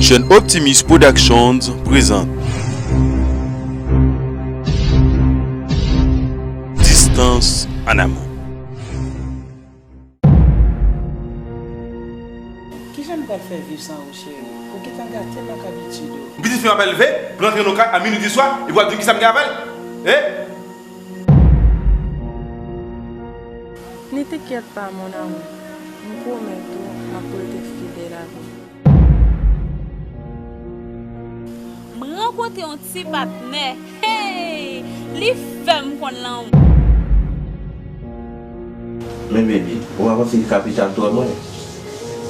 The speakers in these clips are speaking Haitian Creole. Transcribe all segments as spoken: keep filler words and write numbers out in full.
Jeunes Optimistes Productions présente Distance en amour. Kijan m pral fè viv san ou, cheri? Ou gentan gate m ak abitid ou. Yon pitit fi m ap elve, pou l antre nan kay a minui di swa, epi w ap di m kisa m gen avè l? Eh? Ne t'inquiète pas, mon amour. M pwomèt ou, m ap rete fidèl avè w. M rankontre yon ti patnè, hey! Li fè m konn lanmou. Men baby, ou pa panse ke kapital twò lwen?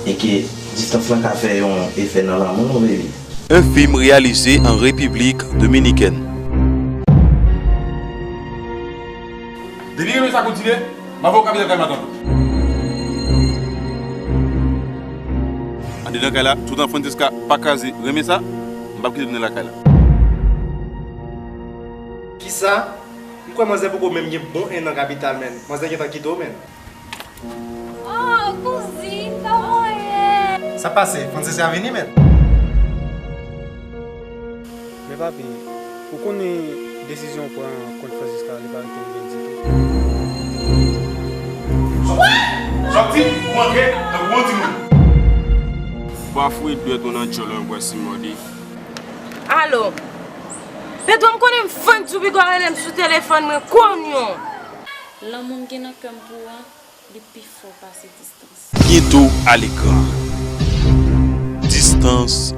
E ke distans lan ka fè yon efè nan lanmou nou, baby? Un film réalisé en République dominicaine. Depi ke sa kontinye, m ap voye w kapital kay matant ou. Andedan kay la, toutan Francesca pa kraze renmen sa, m p ap kite tounen lakay la. Kisa? M kwè manzè poko menm gen bon en an kapital, menn. Manzè gentan kite w, menn. Oh, kouzin, kòman w ye? Sa pase? Francesca vini, menn. Men papi, ou konnen desizyon w pran kont Francesca, li pa rete byen ditou. Sòti, ou antre tankou yon timoun. Bafouye dwèt ou nan djòl mwen bwè si mòde. Alo. Pedro, m konnen m fann di w piga w rele m sou telefòn mwen konyon. Lanmou m gen nan kè m pou ou an, li pi fò pase distans. Bientôt à l'écran. Distance